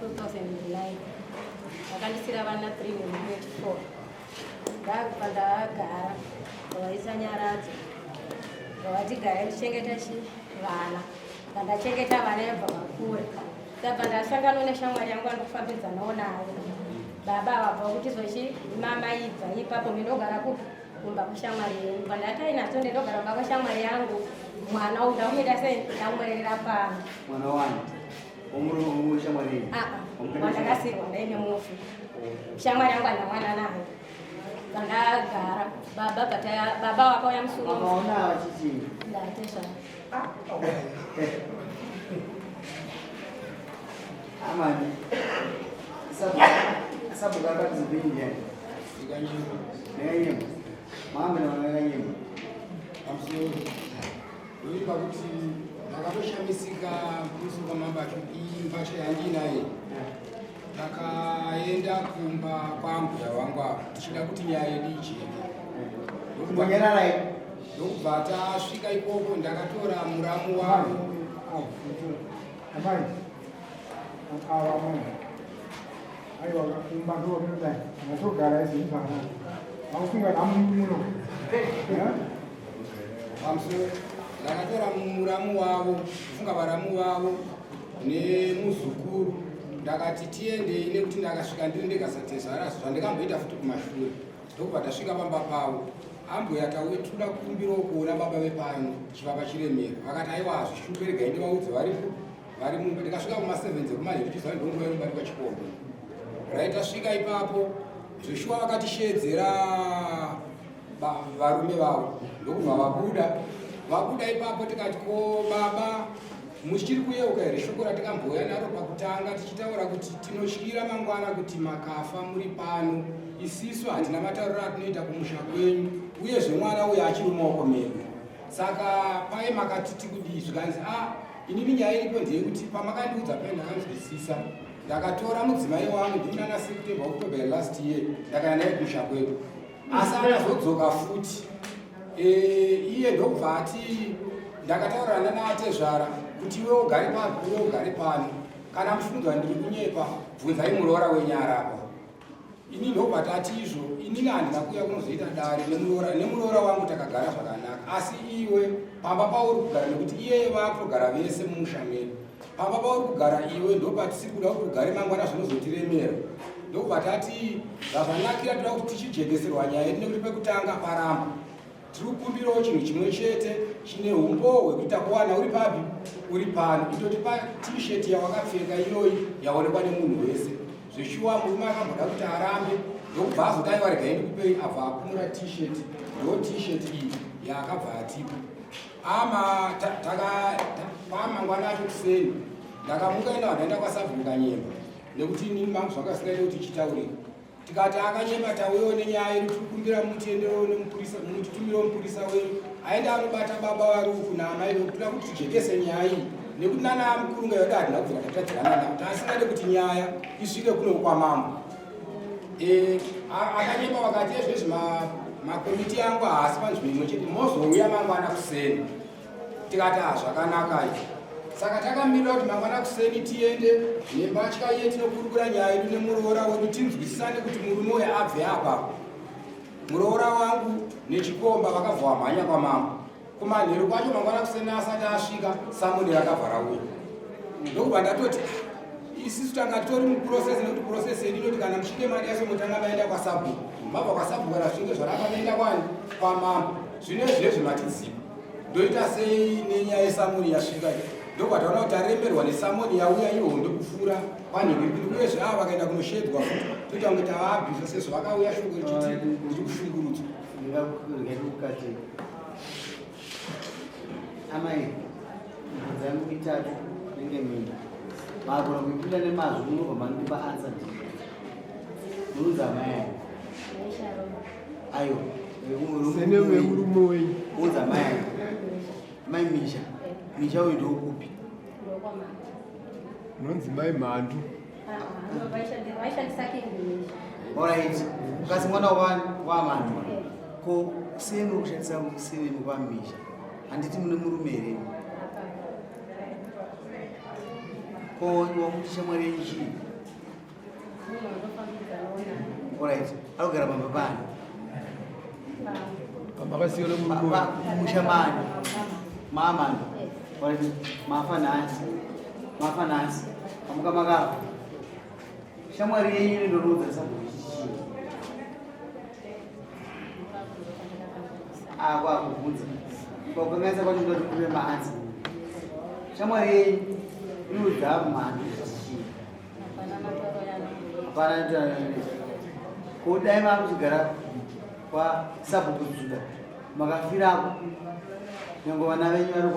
2009. Vakandisira vana 3 nemurume 4. Ndakubva ndagara vaisa nyaradzo. Vati gara ndichengeta chi vana. Ndachengeta vana yabva vakura. Ndabva ndasangana neshamwari yangu andikufambidzanawo nayo. Baba vabva kuti zvochi mama ibva ipapo ndinogara kupi? Kumba kweshamwari yenyu. Bva ndati ainadzo ndinogara kumba kweshamwari yangu. Mwana uyu ndamuita sei? Ndamurerera pano. Mwana wani? Umurume shamwari yenyu? Ah, ah. Wandakasirwa naye nemufi. Shamwari yangu ana mwana naye. Ndagara baba bata baba wakauya musi uno. Makaona vachichii? Ndatesha. Amani. Sabu kakati zipinji yani. Nekanyemba. Maambe na nekanyemba. Pamusoro. Ndoimba kuti ndakatoshamisika musi kwamambacho iyi mbatya yandinaye. Ndakaenda kumba kwambuya wangu apa tichida kuti nyaya yedu ijeke. Kumbonyararai. Ndokubva tasvika ikoko ndakatora muramu wavo. Amai, ava amai. Aiwa kumba ndo munodai. Matogara izvi zvakanaka. Makufunga nhamu muno. Pamusoro ndakatora muramu wavo, kufunga varamu vavo nemuzukuru. Ndakati tiendei nekuti ndakasvika ndiri ndega satezvara zvandikamboita futi kumashure. Ndokubva tasvika pamba pavo. Ambuya tauye tinoda kukumbirawo kuona baba vepano chivapa chiremera. Vakati aiwa hazvishupe regai ndivaudze varipo vari mumba. Tikasvika kuma 7 dzekumanheru tichiziva ndonguva inobatikwa chikombe. Right tasvika ipapo zveshuwa vakatisheedzera varume vavo ndokubva vabuda. Vabuda ipapo tikati ko baba muchiri kuyeuka here shoko ratikambouya naro pakutanga tichitaura kuti tinotyira mangwana kuti makafa muri pano isisu hatina matauriro atinoita kumusha kwenyu uyezve mwana uyo achiri mumaoko medu saka paye makati tikudii zvikanzi a ah, inini nyaya iripo ndeyekuti pamakandiudza paye ndakanzwisisa ndakatora mudzimai wangu ndinana september october last year ndakaya naye kumusha kwedu asi akazodzoka futi e, iye ndokubva ati ndakataurirana naatezvara kuti iwe ugare pano iwe ugare pano kana muchifunga ndiri kunyepa bvunzai muroora wenyara apa ini ndobva tati izvo inini handina kuuya kunozoita dare nemuroora nemuroora wangu takagara zvakanaka asi iwe pamba pauri kugara nekuti iyeye vakutogara vese mumusha medu pamba pauri kugara iwe ndopatisiri kuda kuti ugare mangwana zvinozotiremera ndokubva tati zvazvanakira toda kuti tichijekeserwa nyaya yedu nekuti pekutanga paramba tiri kukumbirawo chinhu chimwe chete chine umboo hwekuti takuwana uri papi uri pano itoti pat-shirt yawakapfeka iyoyi yaonekwa nemunhu wese zveshuwa murume akamboda kuti arambe ndokubva azoti aiwa regai ndikupei abva akumura t-shirt ndo t-shirt iyi yaakabva atipa ama pamangwana acho kuseni ndakamuka ina vandaenda kwasabhuku kanyemba nekuti inini mangu zvanga zvingaite kuti ichitaurika tikati akanyemba tauyewo nenyaya yedu tikukumbira mutienderewo nemupurisa mutitumirewo mupurisa wenyu aende anobata baba vari uku naamai vekutoda kuti tijekese nyaya iyi nekuti nana mukurunga yoda hatina kubvira tatadzirana navo taasingade kuti nyaya isvike kuno kwamambo e, akanyemba vakati ezvezvi makomiti angu haasi panzvimbo imwe chete mozouya mangwana kuseni tikati ah, zvakanaka izvi saka takamirira kuti mangwana kuseni tiende nembatya iye tinokurukura nyaya yedu nemuroora wedu tinzwisisane kuti murume uyo abve apa muroora wangu nechikomba vakabva wamhanya kwamambo kumanheru kwacho mangwana kuseni asati asvika samoni rakabva rauya ndokubva ndatoti ah, isisu tanga titori muprocess nekuti process yedu inoti kana muchinge madaiso motanga maenda kwasabhuku mabva kwasabhuku kana zvichinge zvaramba maenda kwani kwamambo zvino izvezvi matiziva ndoita sei nenyaya yesamoni yasvika iyi ndobva taona kuti taremerwa nesamoni yauya ihondo kupfuura kwanhingirikiri uyezve ava vakaenda kunoshedzwa futi toita kunge tavaabhisa sezvo vakauya shoko richiti ndiri kushungurudzwa ndikukati amai mibvunzo yangu mitatu nenge mina magona kuipinda nemazwi munobva mandipa answer ndii munonzi amai ani ayo Sene wemurume wenyu. Unza mai ani mai misha misha uyu ndokupi Unonzi mai Mhandu. Alright. Kasi mwana waMhandu. Ko sei muri kushandisa senemu kwaMisha? Handiti mune murume here? Ko wamuti shamwari yenyu chii? Alright, arikugara pamba pani? Pamba pasiyo lomurume. Musha mani? Mama. Alright, mafa nhasi. Mafa nhasi. Amuka makafa. Shamwari yenyu inondorodza sabhuku chii? Ako akubvunza. Kwakanganisa kwacho ndoti mupe maansa. Shamwari yenyu inoudza mhani chii? Hapana ko dai makuchigara kwasabhuku Dzuda makafirako nyange vana venyu vari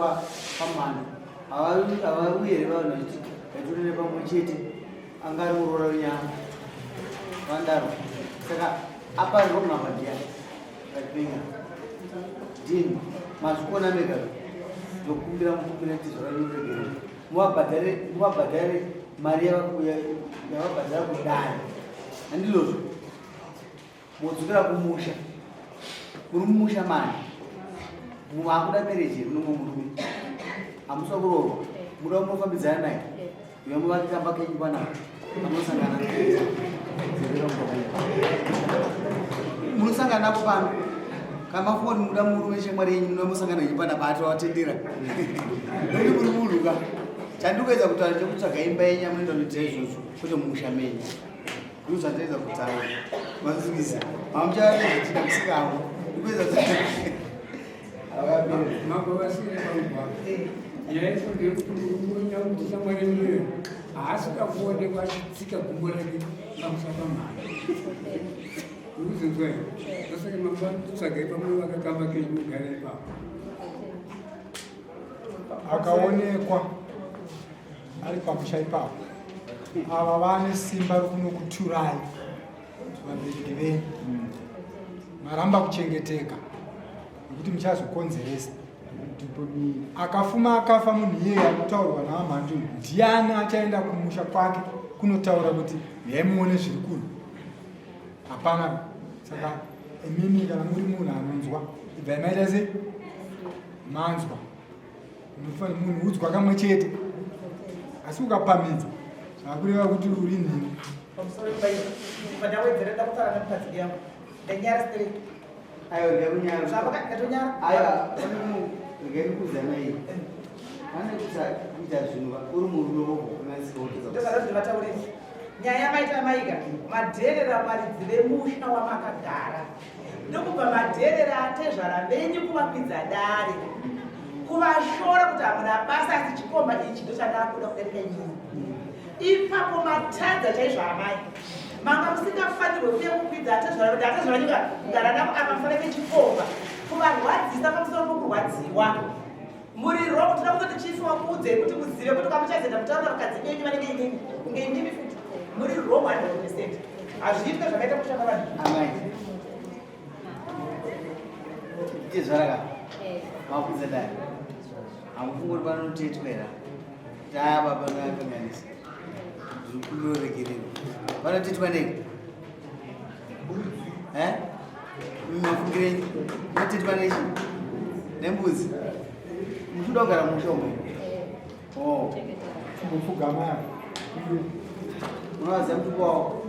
kwamhando havauyi here vanhu vachiti ngatitorere pamwe chete anga ari muroora wenyama vandaro saka apa wrong apa ndiani ratipenga ndini mazvikona mega ndokumbira mukumbira kuti zvakanyoregerera muvabhadhare muvabhadhare mari yavabhadhara kudare handizvozvo modzokera kumusha muri mumusha mani maakuda mereji here nomwe murume hamusa kuroorwa muda munofambidzana naye uya muvake kamba kenyu panapa anosangana munosangana napo pano kama foni muda murume shamwari yenyu muda musangana henyu panapa atovatendera nokuti muri munhu ka chandikuedza kutaura chekutsvaga imba yenyu amunoenda kunoitira izvozvo kwete mumusha menyu ndizvo zvandaedza kutaura mazvizivisa mamuchaazvichida musikawo ndikuedza Mambo vasiri pangwa. Nyaya yacho ndeyekuti murume kuti shamwari iyoyo haasi kuda kuonekwa achitsika gumbo rake pamusana pamhara. Urikuzvinzwa here? Ndosaka mambo tsvagai pamwe vakakamba kenyu mugare ipapo. Akaonekwa ari pamusha ipapo, ava vane simba rokunokuturai vabereki venyu. Maramba kuchengeteka nekuti muchazokonzeresa. Akafuma akafa munhu iyeye anotaurwa naamhandu, ndiani achaenda kumusha kwake kunotaura kuti uyai muone zviri kuno? Hapana. Saka imimi kana muri munhu anonzwa, ibvai maita sei manzwa. Unofanira munhu udzwa kamwe chete, asi ukapamidza zvakureva kuti uri nhingi. Pamusoro pandawedzera ndakutaura nemukadzi yangu ndanyara stereki. Aiwa, ndekunyara. Ndatonyara. Aiwa, regai ndikuudza mai, pane kuita zvinhu uri murume wokukanganisika. Ndozvada kuti vataurire nyaya yamaita maika madherera varidzi vemusha wamakagara, ndokubva madherera atezvara venyu, kuvakwidza dare, kuvashora kuti hamuna basa, asi chikomba ichi ndochandakuda kudarika inini. Ipapo matadza chaizvo amai. Manga musingafanirwe kuye kukwidza atezvara kuti atezvara nyika kugara navo apa musana pechikomba, kuvarwadzisa pamusoro pokurwadziwa. Muri wrong. Toda kutoti chief wakuudzei kuti muzive kuti kwamuchazoenda kutaura vakadzi venyu vanenge inini kunge inimi futi muri wrong 100%. Hazviitwe zvakaita kushanda vanhu. Amai tezvaraka makudza dai hamufunguri panotetwa here kuti aya baba noyakanganisa zvikuroregerero panotetwa nei? Mafungirei notetwa nechi nembudzi? Muchida kugara musha umo? Oh. Chimbopfugama. Unovaziva mutupo wavo?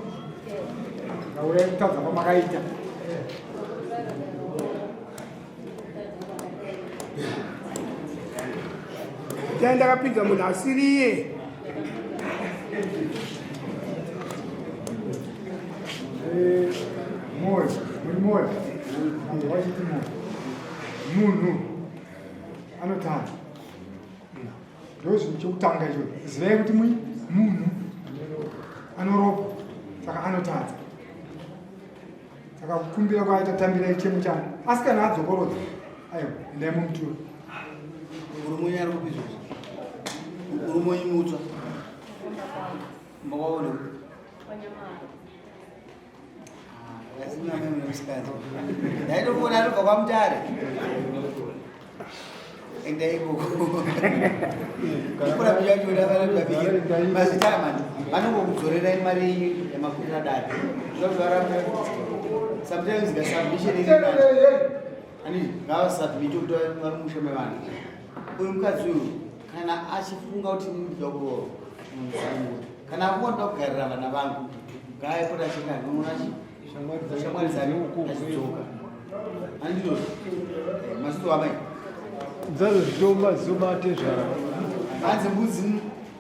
Taurai kutadza kwamakaita. Dai ndakapinza munhu asiriye. Moyo muri moyo wachiti moyo munhu anotadza, ndo zvinhu chokutanga icho. Zivai kuti munhu anoropa, saka anotadza. Saka kukumbira kwaita, tambirai chemo changu, asi kana adzokorodza, aiwa, endai mumutura. Murume wenyu ari kupi izvozvo? Murume wenyu mutsva makaona? Asi mwana musikana ndaitomuona anobva kwaMutare. Enda ikoko kura kuchachona vanobabikira mazita mani vanongokudzorerai mari yenyu yamakwirira dare. Zvazvaramba sometimes kasubmission iri nani ani ngavasubmit kuti vari musha mevanhu. Uyu mukadzi uyu kana achifunga kuti inini ndinoda kuroorwa. Kana akungoda kugarira vana vangu ngaapota achienda anoona chi shamwari dzake achidzoka. Handizvozvo. Eh, Mazito amai. Dzaro zvitoma zobate zvara. Hanzi mbudzi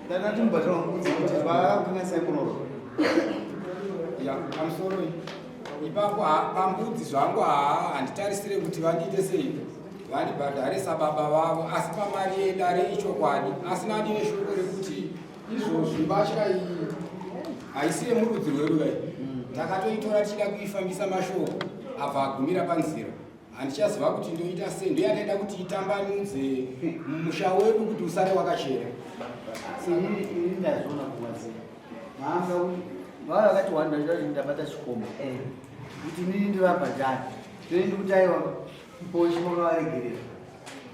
ndati mubhadhara mbudzi kuti vakakanganisai muroro. Ya, pamusoro ipapo pambudzi zvangu haa handitarisire kuti vandiite sei vandibhadhare sababa vavo asi pamari yedare ichokwadi asi nandine shoko rekuti izvozvi mbatya iyi haisi yemurudzi rwedu kai takatoitora tichida kuifambisa mashoko abva agumira panzira handichaziva kuti ndoita sei ndoyandaida kuti itambanudze musha wedu kuti usare wakachena Ini ndazviona kurwadziwa. Maanga vava vakati wanda ndati ndabata chikomba. Kuti inini ndivabhadhare. Toendi kuti aiwa poshi makavaregerera.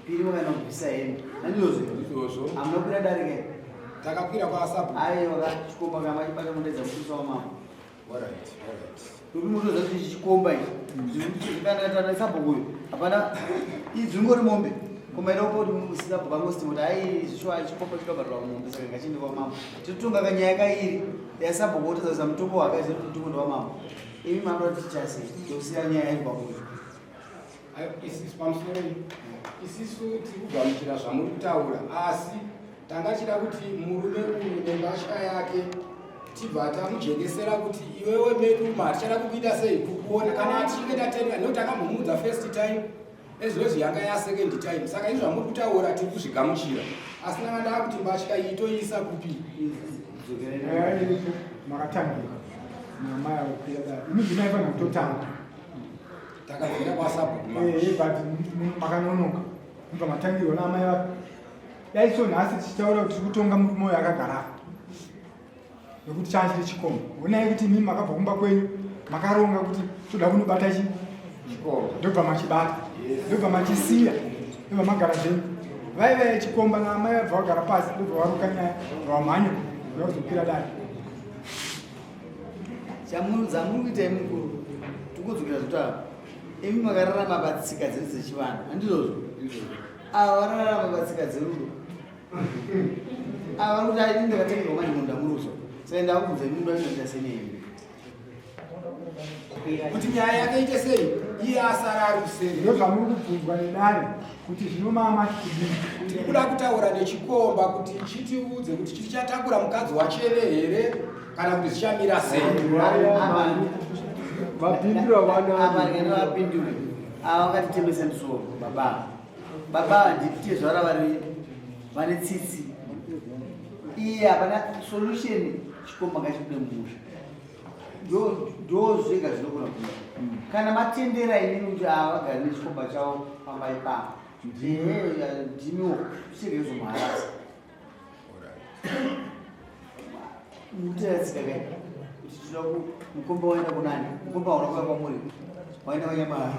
Piri vakaenda kubvisa hembe. Handizvozvo. Izvozvo. Hamuna kukwira dare kai. Takakwira kwaSabhuku. Aiwa chikomba kana machibata mundaidza kutusa wamambo. Alright, alright. Nokuti munotoziva kuti ichi chikomba ichi. Kana tana sabhuku uyu hapana idzingori mombe. Koma ida kuti sabhuku angositi kuti ai zvishuwa chikomba chikabharirwa mombe saka ngachiende kwamambo. Tinotonga kanyaya kairi yasabhuku otadza mutongo wakaita kuti mutongo ndewamambo. Imi manoda kuti tichase tosiya nyaya iri kwamuri. Isisu pamusoro isisu tiri kugamuchira zvamuri kutaura asi tanga chida kuti murume uyu nembatya yake tibva tamujekesera kuti iwewe medu hatichada kukuita sei kukuona kana tichinge tatenda nekuti takambomuudza first time ezvinozvi yanga yasecond time saka izvi zvamuri kutaura tiri kuzvigamuchira asi nanga ndakuti mbatya iyi toiisa kupi Nyaya iripo makatangira namai avo kukwira dare. Imi ndinaifanira kutotanga. Takabvira kwasabhuku. Eh, but makanonoka. Mubva matangirwa naamai vako. Dai so nhasi tichitaura kuti tiri kutonga murume uyo akagara apa. Nekuti chaa chiri chikomba. Honai kuti imimi makabva kumba kwenyu makaronga kuti toda kunobata chi chikomba. Ndobva machibata. Ndobva machisiya. Ndobva magara zvenyu. Vaiva chikomba naamai vabva vagara pasi ndobva varuka nyaya vamhanya kuda kuzokwira dare. Chamuri kuita imi mukuru tikudzokera zvekutaura imi makararama patsika dzedu dzechivanhu handizvozvo ava vararama patsika dzerudo ava vari kuti aini ndakatengerwa manje munhu ndamuruso saka ndakubvunza imi munhu ainoita senemi kuti nyaya yake ite sei iye asara ari kuseri Ndozvamuri kubvunzwa nedare kuti zvino mama kudini. Tiri kuda kutaura nechikomba kuti chitiudze kuti chichatakura mukadzi wachene here kana kuti zvichamira sei. Vapindura vana. Apa ndikaenda vapindure ava vakatitemesa musoro baba baba nditezvara vari vane tsitsi iye hapana solution chikomba ngachibude mumusha ndo zvega zvinogona kuita kana matendera inini kuti ava vagare nechikomba chavo pamba ipapo ndimiwo zvichirege mutera tsika kai kuti tinoda mukomba waenda kunani mukomba hauna kuuya kwamuri waenda kwanyamara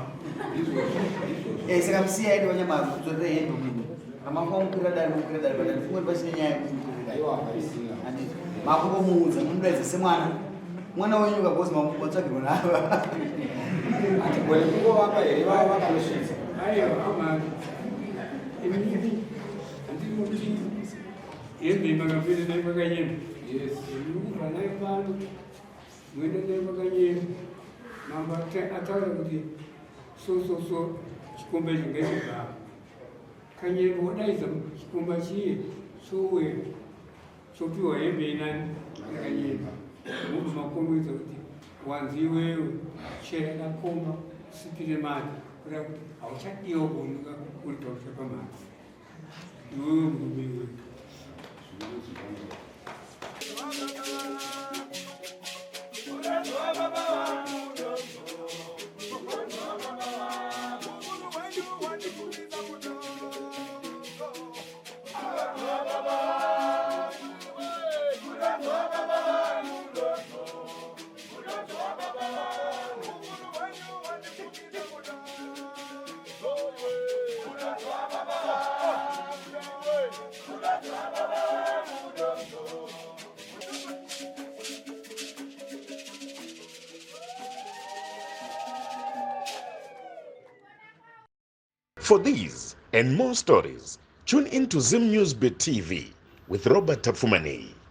eh, saka musiye aende kwanyamara kudzorera hembe munhu kamakuva mukwira dare mukwira dare but handifungi kuti pachine nyaya yekuti mukwire dare handiti makungomuudza munodaidza semwana mwana wenyu kagozi matsvagirwa nava Hatigoni kungovapa here vava vakanosvitsa? Aiwa, amani. Inini handiri kuti hembe makapinda nayo kwakanyemba. Yes. Ndiri nayo pano, muenda nayo kwakanyemba. Mambo ataura kuti so so so chikomba ichi ngachibva. Kanyemba wodaidza chikomba chiye chouya chopiwa hembe inani yakanyemba. Mubva makomedza kuti wanzi iwewe chera kakomba usipire mate kureva kuti hauchadiwa kuoneka uri pamusha pamate iwewe murume iwewe. For these and more stories, tune in to Zim News Bit TV with Robert Tafumani.